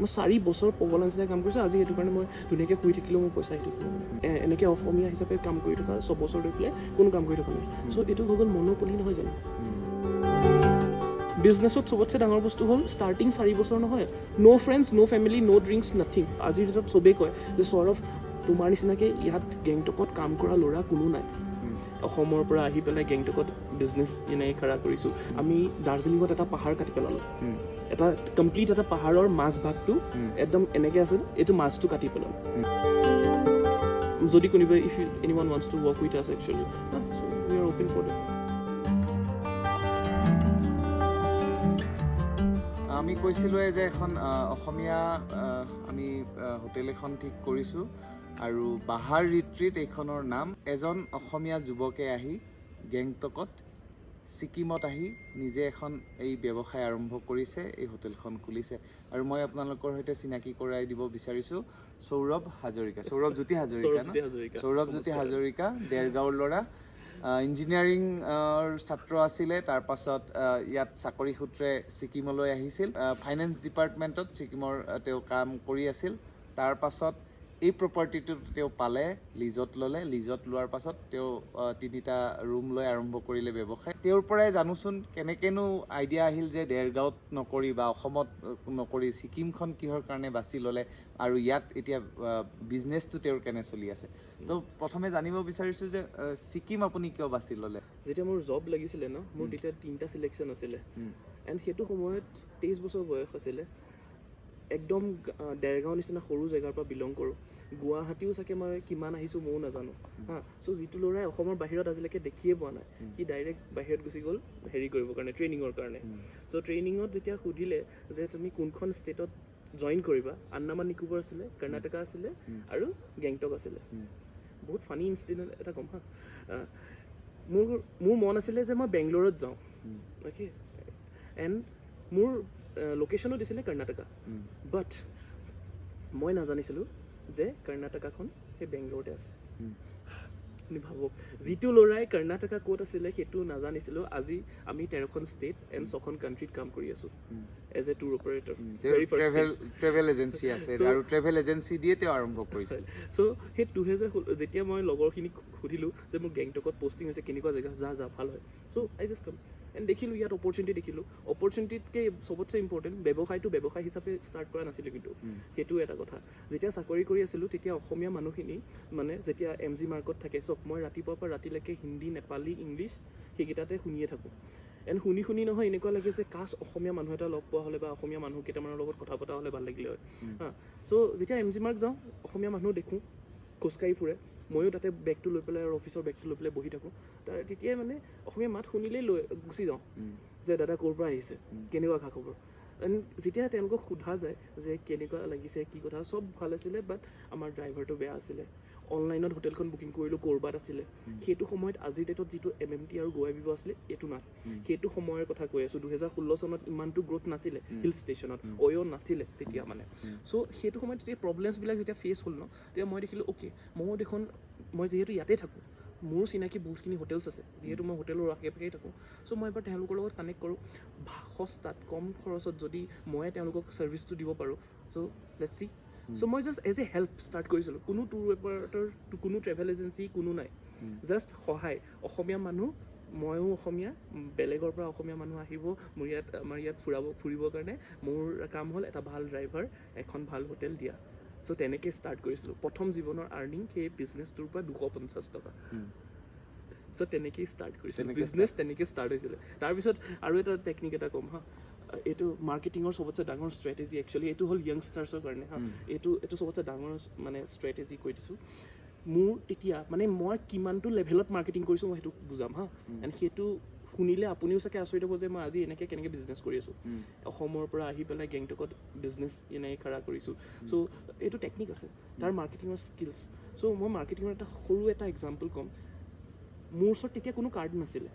মই 4 বছৰ পগলা নিচিনা কাম কৰিছোঁ। আজি সেইটো কাৰণে মই ধুনীয়াকৈ শুই থাকিলেও মোৰ পইচা আহি থাকিব। এনেকৈ অসমীয়া হিচাপে কাম কৰি থকা 6 বছৰ লৈ পেলাই কোনো কাম কৰি থকা নাই। চ' এইটো হৈ গ'ল মনোপলি, নহয় জানো? বিজনেছত চবতছে ডাঙৰ বস্তু হ'ল ষ্টাৰ্টিং 4 বছৰ নহয়, no friends, no family, no drinks, nothing. আজিৰ ডেটত চবেই কয় যে সৌৰভ, তোমাৰ নিচিনাকৈ ইয়াত গেংটকত কাম কৰা ল'ৰা কোনো নাই। অসমৰ পৰা আহি পেলাই গেংটকত বিজনেছ এনেকৈ খাৰা কৰিছোঁ। আমি দাৰ্জিলিঙত এটা পাহাৰ কাটি পেলালোঁ। এটা কমপ্লিট এটা পাহাৰৰ মাজভাগটো একদম এনেকৈ আছিল, এইটো মাজটো কাটি পেলালোঁ। যদি কোনোবাই, if anyone wants to work with us actually, so we are open for that. আমি কৈছিলোঁৱে যে এখন অসমীয়া আমি হোটেল এখন ঠিক কৰিছোঁ আৰু বাহাৰ ৰিট্ৰিট এইখনৰ নাম। এজন অসমীয়া যুৱকে আহি গেংটকত, ছিকিমত আহি নিজে এখন এই ব্যৱসায় আৰম্ভ কৰিছে, এই হোটেলখন খুলিছে আৰু মই আপোনালোকৰ সৈতে চিনাকি কৰাই দিব বিচাৰিছোঁ সৌৰভ হাজৰিকা, সৌৰভ জ্যোতি হাজৰিকা ন? সৌৰভ জ্যোতি হাজৰিকা। সৌৰভ জ্যোতি হাজৰিকা, দেৰগাঁৱৰ ল'ৰা, ইঞ্জিনিয়াৰিঙৰ ছাত্ৰ আছিলে। তাৰপাছত ইয়াত চাকৰি সূত্ৰে ছিকিমলৈ আহিছিল। ফাইনেন্স ডিপাৰ্টমেণ্টত ছিকিমৰ তেওঁ কাম কৰি আছিল। তাৰপাছত এই প্ৰপাৰ্টিটো তেওঁ পালে, লিজত ল'লে। লিজত লোৱাৰ পাছত তেওঁ তিনিটা ৰুম লৈ আৰম্ভ কৰিলে ব্যৱসায়। তেওঁৰ পৰাই জানোচোন কেনেকৈনো আইডিয়া আহিল যে দেৰগাঁৱত নকৰি বা অসমত নকৰি ছিকিমখন কিহৰ কাৰণে বাছি ল'লে আৰু ইয়াত এতিয়া বিজনেছটো তেওঁৰ কেনে চলি আছে। তো প্ৰথমে জানিব বিচাৰিছোঁ যে ছিকিম আপুনি কিয় বাছি ল'লে? যেতিয়া মোৰ জব লাগিছিলে ন, মোৰ তেতিয়া তিনিটা চিলেকশ্যন আছিলে। এণ্ড সেইটো সময়ত 23 বছৰ বয়স আছিলে। একদম দেৰগাঁও নিচিনা সৰু জেগাৰ পৰা বিলং কৰোঁ। গুৱাহাটীও চাগে মই কিমান আহিছোঁ ময়ো নাজানো। হা, চ' যিটো ল'ৰাই অসমৰ বাহিৰত আজিলৈকে দেখিয়ে পোৱা নাই, সি ডাইৰেক্ট বাহিৰত গুচি গ'ল হেৰি কৰিবৰ কাৰণে, ট্ৰেইনিঙৰ কাৰণে। চ' ট্ৰেইনিঙত যেতিয়া সুধিলে যে তুমি কোনখন ষ্টেটত জইন কৰিবা, আন্দামান নিকোবৰ আছিলে, কৰ্ণাটকা আছিলে আৰু গেংটক আছিলে। বহুত ফানী ইনচিডেণ্ট এটা ক'ম হা। মোৰ মন আছিলে যে মই বেংগলোৰত যাওঁ, অ'কে, এণ্ড মোৰ লোকেশ্যনো দিছিলে কৰ্ণাটকা। বাট মই নাজানিছিলোঁ যে কৰ্ণাটকাখন সেই বেংগলোৰতে আছে। আপুনি ভাবক, যিটো ল'ৰাই কৰ্ণাটকা ক'ত আছিলে সেইটো নাজানিছিলোঁ, আজি আমি 13খন ষ্টেট এণ্ড ছখন কাণ্ট্ৰিত কাম কৰি আছোঁ as a tour operator. Travel agency আছে আৰু ট্ৰেভেল এজেঞ্চি দিয়ে তেওঁ আৰম্ভ কৰিছিল। চ' সেই 2016 যেতিয়া মই লগৰখিনিক সুধিলোঁ যে মোৰ গেংটকত পষ্টিং হৈছে, কেনেকুৱা জেগা, যা যা, ভাল হয়। So I just come and দেখিলোঁ, ইয়াত অপৰচুনিটি দেখিলোঁ। অপৰচুনিটিতকৈ চবতছে ইম্পৰ্টেণ্ট, ব্যৱসায়টো ব্যৱসায় হিচাপে ষ্টাৰ্ট কৰা নাছিলোঁ কিন্তু সেইটো এটা কথা। যেতিয়া চাকৰি কৰি আছিলোঁ, তেতিয়া অসমীয়া মানুহখিনি মানে যেতিয়া এম জি মাৰ্গত থাকে চব, মই ৰাতিপুৱাৰ পৰা ৰাতিলৈকে হিন্দী, নেপালী, ইংলিছ সেইকেইটাতে শুনিয়ে থাকোঁ। এণ্ড শুনি শুনি নহয় এনেকুৱা লাগে যে কাছ অসমীয়া মানুহ এটা লগ পোৱা হ'লে বা অসমীয়া মানুহ কেইটামানৰ লগত কথা পতা হ'লে ভাল লাগিলে হয়। হা, চ' যেতিয়া এম জি মাৰ্গ যাওঁ, অসমীয়া মানুহ দেখোঁ খোজকাঢ়ি ফুৰে। ময়ো তাতে বেগটো লৈ পেলাই আৰু অফিচৰ বেগটো লৈ পেলাই বহি থাকোঁ। তাৰ তেতিয়াই মানে অসমীয়া মাত শুনিলেই লৈ গুচি যাওঁ যে দাদা, ক'ৰ পৰা আহিছে, কেনেকুৱা খা খবৰ? এণ্ড যেতিয়া তেওঁলোকক সোধা যায় যে কেনেকুৱা লাগিছে, কি কথা, চব ভাল আছিলে, বাট আমাৰ ড্ৰাইভাৰটো বেয়া আছিলে, অনলাইনত হোটেলখন বুকিং কৰিলোঁ, ক'ৰবাত আছিলে। সেইটো সময়ত আজিৰ ডেটত যিটো এমএমটি আৰু গোৱা বিব আছিলে, এইটো নাই। সেইটো সময়ৰ কথা কৈ আছোঁ, 2016 চনত ইমানটো গ্ৰ'থ নাছিলে, হিল ষ্টেচনত অ'য় নাছিলে তেতিয়া মানে। চ' সেইটো সময়ত যেতিয়া প্ৰব্লেমছবিলাক যেতিয়া ফেচ হ'ল ন, তেতিয়া মই দেখিলোঁ, অ'কে, ময়ো দেখোন, মই যিহেতু ইয়াতে থাকোঁ, মোৰো চিনাকি বহুতখিনি হোটেলছ আছে, যিহেতু মই হোটেলৰ আশে পাশে থাকোঁ। চ' মই এবাৰ তেওঁলোকৰ লগত কানেক্ট কৰোঁ, সস্তাত কম খৰচত যদি ময়ে তেওঁলোকক ছাৰ্ভিচটো দিব পাৰোঁ, চ' let's C. চ' মই just as a help start কৰিছিলোঁ। কোনো টুৰ অপাৰেটৰ, কোনো ট্ৰেভেল এজেঞ্চি কোনো নাই, জাষ্ট সহায়। অসমীয়া মানুহ, ময়ো অসমীয়া, বেলেগৰ পৰা অসমীয়া মানুহ আহিব মোৰ ইয়াত, আমাৰ ইয়াত ফুৰিবৰ কাৰণে। মোৰ কাম হ'ল এটা ভাল ড্ৰাইভাৰ, এখন ভাল হোটেল দিয়া। চ' তেনেকৈ ষ্টাৰ্ট কৰিছিলোঁ। প্ৰথম জীৱনৰ আৰ্নিং সেই বিজনেছটোৰ পৰা 250 টকা। চ' তেনেকেই ষ্টাৰ্ট কৰিছিলোঁ। তেনেকে। বিজনেছ তেনেকৈ ষ্টাৰ্ট হৈছিলে। তাৰপিছত আৰু এটা টেকনিক এটা ক'ম হা। এইটো মাৰ্কেটিঙৰ চবতছে ডাঙৰ ষ্ট্ৰেটেজি একচুৱেলি। এইটো হ'ল য়াংষ্টাৰ্ছৰ কাৰণে হা। এইটো চবতছে ডাঙৰ মানে ষ্ট্ৰেটেজি কৈ দিছোঁ। মোৰ তেতিয়া মানে মই কিমানটো লেভেলত মাৰ্কেটিং কৰিছোঁ, মই সেইটো বুজাম হা। এণ্ড সেইটো শুনিলে আপুনিও চাগে আচৰিত হ'ব যে মই আজি এনেকৈ কেনেকৈ বিজনেছ কৰি আছোঁ, অসমৰ পৰা আহি পেলাই গেংটকত বিজনেছ এনেকৈ খাৰা কৰিছোঁ। চ' এইটো টেকনিক আছে তাৰ মাৰ্কেটিঙৰ স্কিলছ। চ' মই মাৰ্কেটিঙৰ এটা সৰু এটা এক্সাম্পল ক'ম। মোৰ ওচৰত তেতিয়া কোনো কাৰ্ড নাছিলে,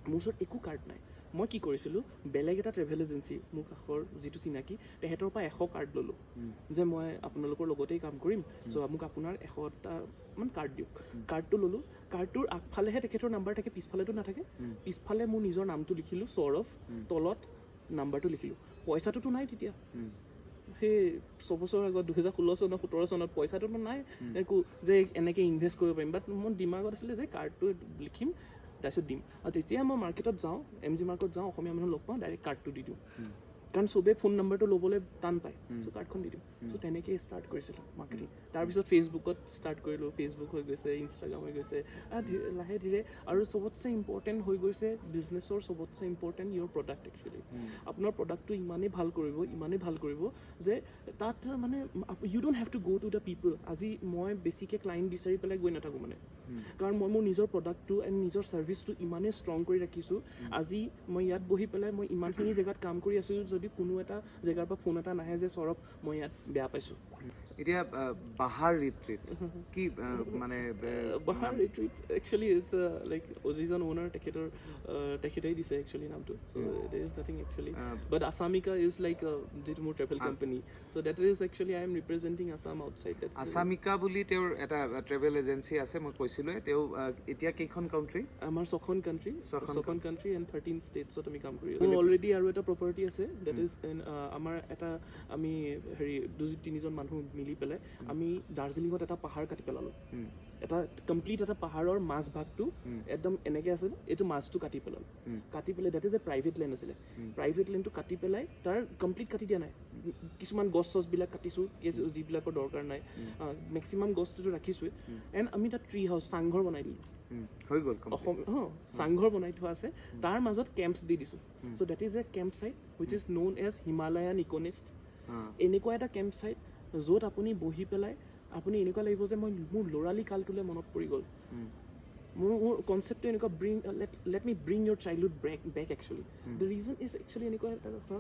মোৰ ওচৰত একো কাৰ্ড নাই। মই কি কৰিছিলোঁ, বেলেগ এটা ট্ৰেভেল এজেঞ্চি মোৰ কাষৰ যিটো চিনাকি, তেহেঁতৰ পৰা 100 কাৰ্ড ল'লোঁ যে মই আপোনালোকৰ লগতেই কাম কৰিম, চ' মোক আপোনাৰ 100টামান কাৰ্ড দিয়ক। কাৰ্ডটো ল'লোঁ। কাৰ্ডটোৰ আগফালেহে তেখেতৰ নাম্বাৰ থাকে, পিছফালেতো নাথাকে। পিছফালে মোৰ নিজৰ নামটো লিখিলোঁ সৌৰভ, তলত নাম্বাৰটো লিখিলোঁ। পইচাটোতো নাই তেতিয়া। সেই 6 বছৰৰ আগত, 2016 চনত, 17 চনত পইচাটোতো নাই একো যে এনেকৈ ইনভেষ্ট কৰিব পাৰিম। বাট মোৰ দিমাগত আছিলে যে কাৰ্ডটো লিখিম, তাৰপিছত দিম। আৰু তেতিয়া মই মাৰ্কেটত যাওঁ, এম জি মাৰ্কেটত যাওঁ, অসমীয়া মানুহ লগ পাওঁ, ডাইৰেক্ট কাৰ্ডটো দি দিওঁ, কাৰণ চবেই ফোন নম্বৰটো ল'বলৈ টান পায়। চ' কাৰ্ডখন দি দিওঁ। চ' তেনেকেই ষ্টাৰ্ট কৰিছিলোঁ মাৰ্কেটিং। তাৰপিছত ফেচবুকত ষ্টাৰ্ট কৰিলোঁ, ফেচবুক হৈ গৈছে, ইনষ্টাগ্ৰাম হৈ গৈছে, আৰু লাহে ধীৰে। আৰু চবতছে ইম্পৰ্টেণ্ট হৈ গৈছে, বিজনেছৰ চবতছে ইম্পৰ্টেণ্ট ইয়ৰ প্ৰডাক্ট একচুৱেলি। আপোনাৰ প্ৰডাক্টটো ইমানেই ভাল কৰিব, ইমানেই ভাল কৰিব যে তাত মানে you don't have to go to the people. আজি মই বেছিকৈ ক্লাইণ্ট বিচাৰি পেলাই গৈ নাথাকোঁ মানে, কাৰণ মই মোৰ নিজৰ প্ৰডাক্টটো এণ্ড নিজৰ ছাৰ্ভিচটো ইমানেই ষ্ট্ৰং কৰি ৰাখিছোঁ। আজি মই ইয়াত বহি পেলাই মই ইমানখিনি জেগাত কাম কৰি আছোঁ, যদি কোনো এটা জেগাৰ পৰা ফোন এটা নাহে যে সৌৰভ, মই ইয়াত বেয়া পাইছোঁ। এতিয়া বাহাৰ ৰিট্ৰিট কি মানে বাহাৰ retreat actually it's like যিজন অ'নাৰ, তেখেতৰ তেখেতেই দিছে একচুৱেলি নামটো। So there is nothing actually, but Assamica is like যিটো মোৰ travel company, so that is actually I am representing Assam outside. That's আছামিকা বুলি তেওঁৰ এটা ট্ৰেভেল এজেঞ্চি আছে, মই কৈছিলোঁৱে। তেওঁ এতিয়া কেইখন কাউণ্ট্ৰি? আমাৰ ছখন কাণ্ট্ৰি। ছখন। ছখন কাণ্ট্ৰি এণ্ড 13 ষ্টেটছত আমি কাম কৰি আছোঁ। মোৰ অলৰেডি আৰু এটা প্ৰপাৰ্টি আছে, that is in আমাৰ এটা আমি হেৰি দুই তিনিজন মানুহ মিলি পেলাই আমি দাৰ্জিলিঙত এটা পাহাৰ কাটি পেলালোঁ। এটা কমপ্লিট এটা পাহাৰৰ মাজভাগটো একদম এনেকৈ আছিলে, এইটো মাজটো কাটি পেলালোঁ। কাটি পেলাই, that is a private land আছিলে, প্ৰাইভেট লেণ্ডটো কাটি পেলাই, তাৰ কমপ্লিট কাটি দিয়া নাই, কিছুমান গছ চছবিলাক কাটিছোঁ, যিবিলাকৰ দৰকাৰ নাই। মেক্সিমাম গছটোতো ৰাখিছোঁৱেই। এণ্ড আমি তাত ট্ৰী হাউচ, চাংঘৰ বনাই দিলোঁ। হৈ গ'ল complete? অসম অঁ, চাংঘৰ বনাই থোৱা আছে, তাৰ মাজত কেম্পছ দি দিছোঁ। So that is a camp site which is known as Himalayan Econest. এনেকুৱা এটা কেম্প চাইট য'ত আপুনি বহি পেলাই আপুনি এনেকুৱা লাগিব যে মই মোৰ ল'ৰালি কালটোলৈ মনত পৰি গ'ল। মোৰ কনচেপ্টটো এনেকুৱা, bring let me bring your childhood back actually. The reason is actually এনেকুৱা এটা কথা,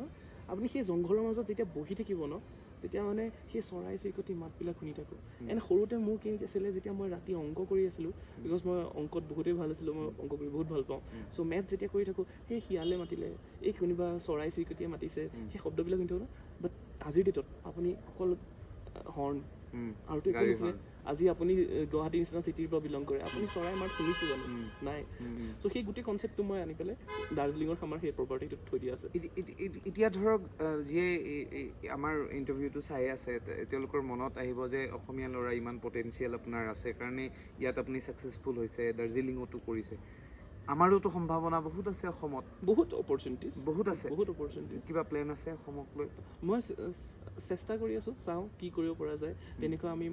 আপুনি সেই জংঘলৰ মাজত যেতিয়া বহি থাকিব ন, তেতিয়া মানে সেই চৰাই চিৰিকটি মাতবিলাক শুনি থাকোঁ। এণ্ড সৰুতে মোৰ কি আছিলে, যেতিয়া মই ৰাতি অংক কৰি আছিলোঁ, because মই অংকত বহুতেই ভাল আছিলোঁ, মই অংক কৰি বহুত ভাল পাওঁ। চ' মেথছ যেতিয়া কৰি থাকোঁ, সেই শিয়ালে মাতিলে, এই কোনোবা চৰাই চিৰিকটিয়ে মাতিছে, সেই শব্দবিলাক শুনি থাকোঁ ন। বাট আজিৰ ডেটত আপুনি অকল হৰ্ণ আৰুতো একো গাড়ীৰ নুশুনে। আজি আপুনি গুৱাহাটীৰ নিচিনা চিটিৰ পৰা বিলং কৰে, আপুনি চৰাই মাত শুনিছে জানো? নাই। চ' সেই গোটেই কনচেপ্টটো মই আনি পেলাই দাৰ্জিলিঙৰ আমাৰ সেই প্ৰপাৰ্টিটোত থৈ দিয়া আছে। এতিয়া ধৰক যিয়ে আমাৰ ইণ্টাৰভিউটো চাই আছে, তেওঁলোকৰ মনত আহিব যে অসমীয়া ল'ৰা ইমান পটেঞ্চিয়েল আপোনাৰ আছে কাৰণে ইয়াত আপুনি ছাকচেছফুল হৈছে, দাৰ্জিলিঙতো কৰিছে। আমাৰোতো সম্ভাৱনা বহুত আছে অসমত। বহুত অপৰচুনিটিজ। বহুত আছে। বহুত অপৰচুনিটিজ। কিবা প্লেন আছে অসমক লৈ? মই চেষ্টা কৰি আছোঁ, চাওঁ কি কৰিব পৰা যায়। তেনেকুৱা আমি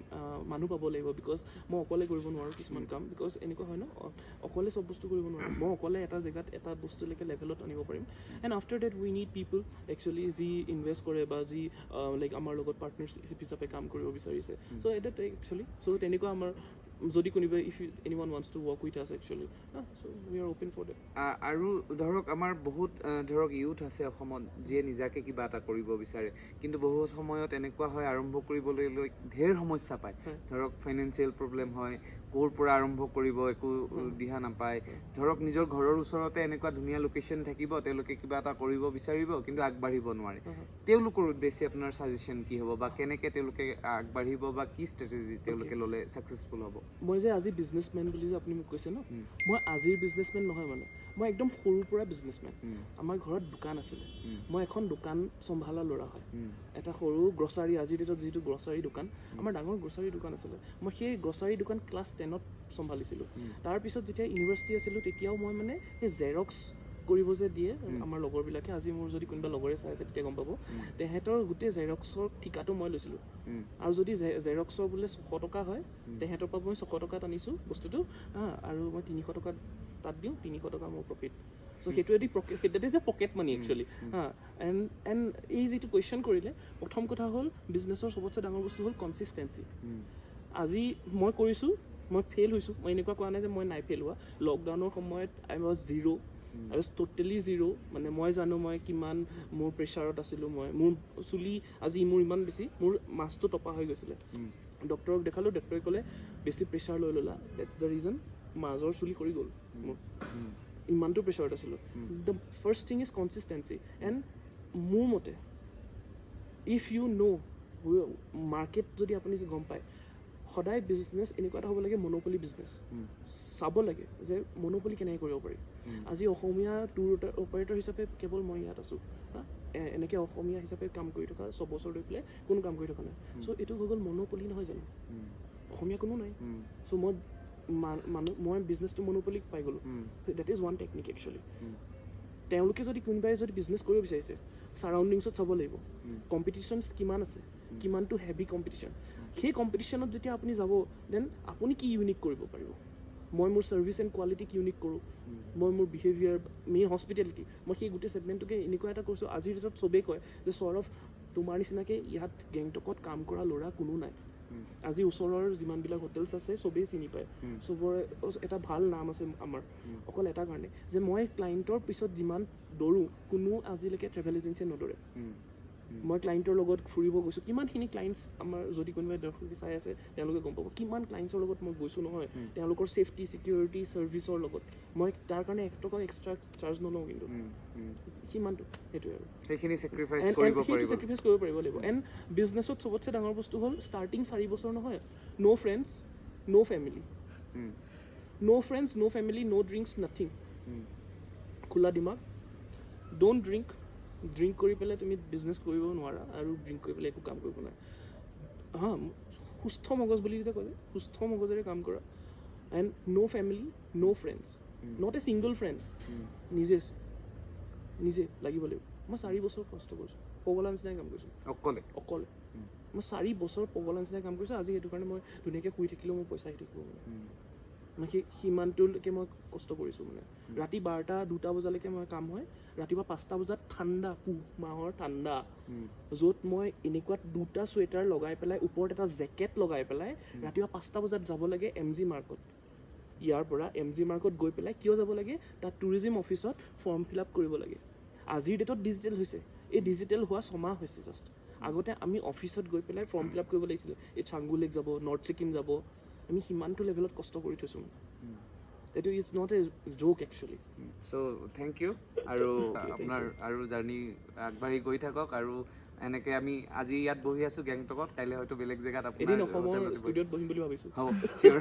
মানুহ পাব লাগিব, because মই অকলে কৰিব নোৱাৰোঁ কিছুমান কাম। Because এনেকুৱা হয় ন, অকলে চব বস্তু কৰিব নোৱাৰোঁ। মই অকলে এটা জেগাত এটা বস্তুলৈকে লেভেলত আনিব পাৰিম, and after that we need people actually যি ইনভেষ্ট কৰে বা যি লাইক আমাৰ লগত পাৰ্টনাৰশ্বিপ হিচাপে কাম কৰিব বিচাৰিছে। চ' এটা একচুৱেলি, চ' তেনেকুৱা আমাৰ যদি কোনোবাই, if anyone wants to work with us actually, so we are open for that. আৰু ধৰক আমাৰ বহুত ধৰক ইউথ আছে অসমত, যিয়ে নিজাকে কিবা এটা কৰিব বিচাৰে, কিন্তু বহুত সময়ত এনেকুৱা হয়, আৰম্ভ কৰিবলৈ লৈ ঢেৰ সমস্যা পায়। ধৰক ফাইনেন্সিয়েল প্ৰব্লেম হয়, ক'ৰ পৰা আৰম্ভ কৰিব একো দিহা নাপায়। ধৰক নিজৰ ঘৰৰ ওচৰতে এনেকুৱা ধুনীয়া লোকেশ্যন থাকিব, তেওঁলোকে কিবা এটা কৰিব বিচাৰিব, কিন্তু আগবাঢ়িব নোৱাৰে। তেওঁলোকৰ উদ্দেশ্যে আপোনাৰ ছাজেশ্যন কি হ'ব বা কেনেকৈ তেওঁলোকে আগবাঢ়িব বা কি ষ্ট্ৰেটেজি তেওঁলোকে ল'লে ছাকচেছফুল হ'ব? মই যে আজি বিজনেছমেন বুলি যে আপুনি মোক কৈছে ন, মই আজিৰ বিজনেছমেন নহয় মানে, মই একদম সৰুৰ পৰা বিজনেছমেন। আমাৰ ঘৰত দোকান আছিলে, মই এখন দোকান চম্ভালা ল'ৰা হয়। এটা সৰু গ্ৰছাৰী, আজিৰ ডেটত যিটো গ্ৰছাৰী দোকান, আমাৰ ডাঙৰ গ্ৰছাৰী দোকান আছিলে। মই সেই গ্ৰছাৰী দোকান ক্লাছ 10ত চম্ভালিছিলোঁ। তাৰপিছত যেতিয়া ইউনিভাৰ্চিটি আছিলোঁ, তেতিয়াও মই মানে সেই জেৰক্স কৰিব যে দিয়ে আমাৰ লগৰবিলাকে, আজি মোৰ যদি কোনোবা লগৰে চাই আছে তেতিয়া গম পাব, তেহেঁতৰ গোটেই জেৰক্সৰ ঠিকাটো মই লৈছিলোঁ। আৰু যদি জেৰক্সৰ বোলে 600 টকা হয়, তেহেঁতৰ পৰা মই 600 টকাত আনিছোঁ বস্তুটো হা, আৰু মই 300 টকাত তাত দিওঁ, 300 টকা মোৰ প্ৰফিট। চ' সেইটোৱেদি that is a pocket money actually হা। এণ্ড এই যিটো কুৱেশ্যন কৰিলে, প্ৰথম কথা হ'ল বিজনেছৰ চবতছে ডাঙৰ বস্তু হ'ল কনচিষ্টেঞ্চি। আজি মই কৰিছোঁ, মই ফেইল হৈছোঁ, মই এনেকুৱা কোৱা নাই যে মই নাই ফেইল হোৱা। লকডাউনৰ সময়ত I was zero, I was totally zero. মানে মই জানো মই কিমান মোৰ প্ৰেছাৰত আছিলোঁ। মই মোৰ চুলি আজি মোৰ ইমান বেছি, মোৰ মাজটো টপা হৈ গৈছিলে। ডক্টৰক দেখালোঁ, ডক্টৰে ক'লে বেছি প্ৰেছাৰ লৈ ল'লা, that's the reason মাজৰ চুলি সৰি গ'ল মোৰ। ইমানটো প্ৰেছাৰত আছিলোঁ। The first thing is consistency, and মোৰ মতে if you know market, যদি আপুনি গম পায়, সদায় বিজনেছ এনেকুৱা এটা হ'ব লাগে, মনোপলি বিজনেছ চাব লাগে যে মনোপলি কেনেকৈ কৰিব পাৰি। আজি অসমীয়া টুৰ অপাৰেটৰ হিচাপে কেৱল মই ইয়াত আছোঁ। হা, এনেকৈ অসমীয়া হিচাপে কাম কৰি থকা 6 বছৰ লৈ পেলাই কোনো কাম কৰি থকা নাই। চ' এইটো হৈ গ'ল মনোপলি, নহয় জানো? অসমীয়া কোনো নাই। চ' মই মানুহ মই বিজনেছটো মনোপলি পাই গ'লোঁ। That is one technique, actually. তেওঁলোকে যদি কোনোবাই যদি বিজনেছ কৰিব বিচাৰিছে, ছাৰাউণ্ডিংছত চাব লাগিব কম্পিটিশ্যনছ কিমান আছে, কিমানটো হেভি কম্পিটিশ্যন। সেই কম্পিটিশ্যনত যেতিয়া আপুনি যাব, then আপুনি কি ইউনিক কৰিব পাৰিব? মই মোৰ ছাৰ্ভিচ এণ্ড কোৱালিটিক ইউনিক কৰোঁ, মই মোৰ বিহেভিয়াৰ, মেইন হস্পিটেলিটি, মই সেই গোটেই ছেগমেণ্টটোকে এনেকুৱা এটা কৰিছোঁ। আজিৰ ডেটত চবেই কয় যে সৌৰভ, তোমাৰ নিচিনাকৈ ইয়াত গেংটকত কাম কৰা ল'ৰা কোনো নাই। আজি ওচৰৰ যিমানবিলাক হোটেলছ আছে, চবেই চিনি পায়, চবৰে এটা ভাল নাম আছে আমাৰ, অকল এটা কাৰণে যে মই ক্লাইণ্টৰ পিছত যিমান দৌৰোঁ, কোনো আজিলৈকে ট্ৰেভেল এজেঞ্চিয়ে নদৌৰে। মই ক্লাইণ্টৰ লগত ফুৰিব গৈছোঁ, কিমানখিনি ক্লাইণ্টছ আমাৰ, যদি কোনোবাই দৰ্শকে চাই আছে, তেওঁলোকে গম পাব কিমান ক্লাইণ্টছৰ লগত মই গৈছোঁ নহয়, তেওঁলোকৰ ছেফটি, ছিকিউৰিটি, ছাৰ্ভিচৰ লগত। মই তাৰ কাৰণে 1 টকাও এক্সট্ৰা চাৰ্জ নলওঁ, কিন্তু সিমানটো সেইটোৱে আৰু সেইখিনি চেক্ৰিফাইচ And কৰিব সেইটো পাৰিব। চেক্ৰিফাইচ কৰিব পাৰিব লাগিব। এণ্ড বিজনেছত চবতছে ডাঙৰ বস্তু হ'ল ষ্টাৰ্টিং 4 বছৰ নহয়, no friends, no family, no friends, no family, no drinks, nothing. খোলা দিমাগ, don't drink. Drink কৰি পেলাই তুমি বিজনেছ কৰিব নোৱাৰা আৰু ড্ৰিংক কৰি পেলাই একো কাম কৰিব নোৱাৰা। হা, সুস্থ মগজ বুলি যেতিয়া কয় যে, সুস্থ মগজেৰে কাম কৰা and no family, no friends, not a single friend. নিজে নিজে লাগিব লাগিব। মই 4 বছৰ কষ্ট কৰিছোঁ, পগলা নিচিনাই কাম কৰিছোঁ। অকলে? অকলে। মই 4 বছৰ পগলা নিচিনাই কাম কৰিছোঁ। আজি সেইটো কাৰণে মই ধুনীয়াকৈ শুই থাকিলেও মোৰ পইচা আহি থাকিব। মানে মই সেই সিমানটোলৈকে মই কষ্ট কৰিছোঁ। মানে ৰাতি 12টা 2টা বজালৈকে মই কাম হয়, ৰাতিপুৱা 5টা বজাত ঠাণ্ডা, পুহ মাহৰ ঠাণ্ডা, য'ত মই এনেকুৱা দুটা চুৱেটাৰ লগাই পেলাই, ওপৰত এটা জেকেট লগাই পেলাই ৰাতিপুৱা 5টা বজাত যাব লাগে এম জি মাৰ্কত। ইয়াৰ পৰা এম জি মাৰ্কত গৈ পেলাই কিয় যাব লাগে? তাত টুৰিজিম অফিচত ফৰ্ম ফিল আপ কৰিব লাগে। আজিৰ ডেটত ডিজিটেল হৈছে, এই ডিজিটেল হোৱা ছমাহ হৈছে জাষ্ট। আগতে আমি অফিচত গৈ পেলাই ফৰ্ম ফিল আপ কৰিব লাগিছিলে। এই চাংগু লেক যাব, নৰ্থ ছিকিম যাব, আমি সিমানটো লেভেলত কষ্ট কৰি থৈছোঁ। মানে এইটো is not a joke, actually. So thank you আৰু আপোনাৰ আৰু জাৰ্ণি আগবাঢ়ি গৈ থাকক। আৰু এনেকৈ আমি আজি ইয়াত বহি আছোঁ গেংটকত, কাইলৈ হয়তো বেলেগ জেগাত আপোনাৰ এদিন অসমৰ হোটেলত বহি- ষ্টুডিঅ'ত বহিম বুলি ভাবিছোঁ। হ'ব, চিয়'ৰ।